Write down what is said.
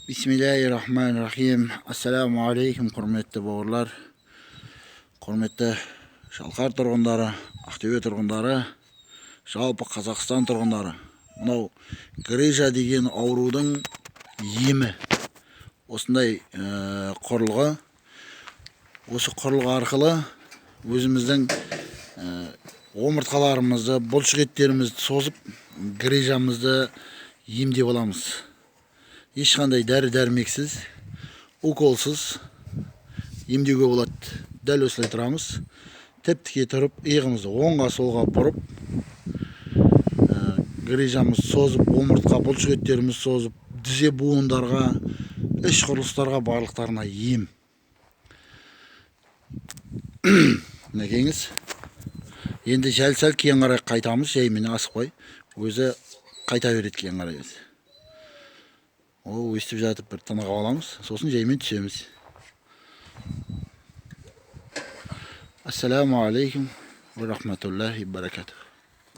Бисмиллахи-рахмани-рахим. Ассаламу алейкум, құрметті бауырлар, құрметті Шалқар тұрғындары, Ақтөбе тұрғындары, жалпы Қазақстан тұрғындары. Мынау грыжа деген аурудың емі. Осындай құрылғы. Осы құрылғы арқылы өзіміздің омыртқаларымызды, бұлшық еттерімізді созып, грыжамызды емдеп аламыз. Ешқандай дәрі-дәрмексіз, уколсыз емдеуге болады. Дәл осылай тұрамыз. Тіп-тіке тұрып, иығымызды оңға солға бұрып, грыжамызды созып, омыртқа бұлшық еттерімізді созып, тізе буындарға, іш құрылыстарға барлықтарына ем. Мінекейіңіз. Енді сәл-сәл кейін қарай қайтамыз, жайменен асықпай. Өзі қайта береді кейін қарай өзі. О, өстіп жатып бір тынығып аламыз, сосын жаймен түсеміз. Ассаламу алейкум ва рахматуллахи баракатух.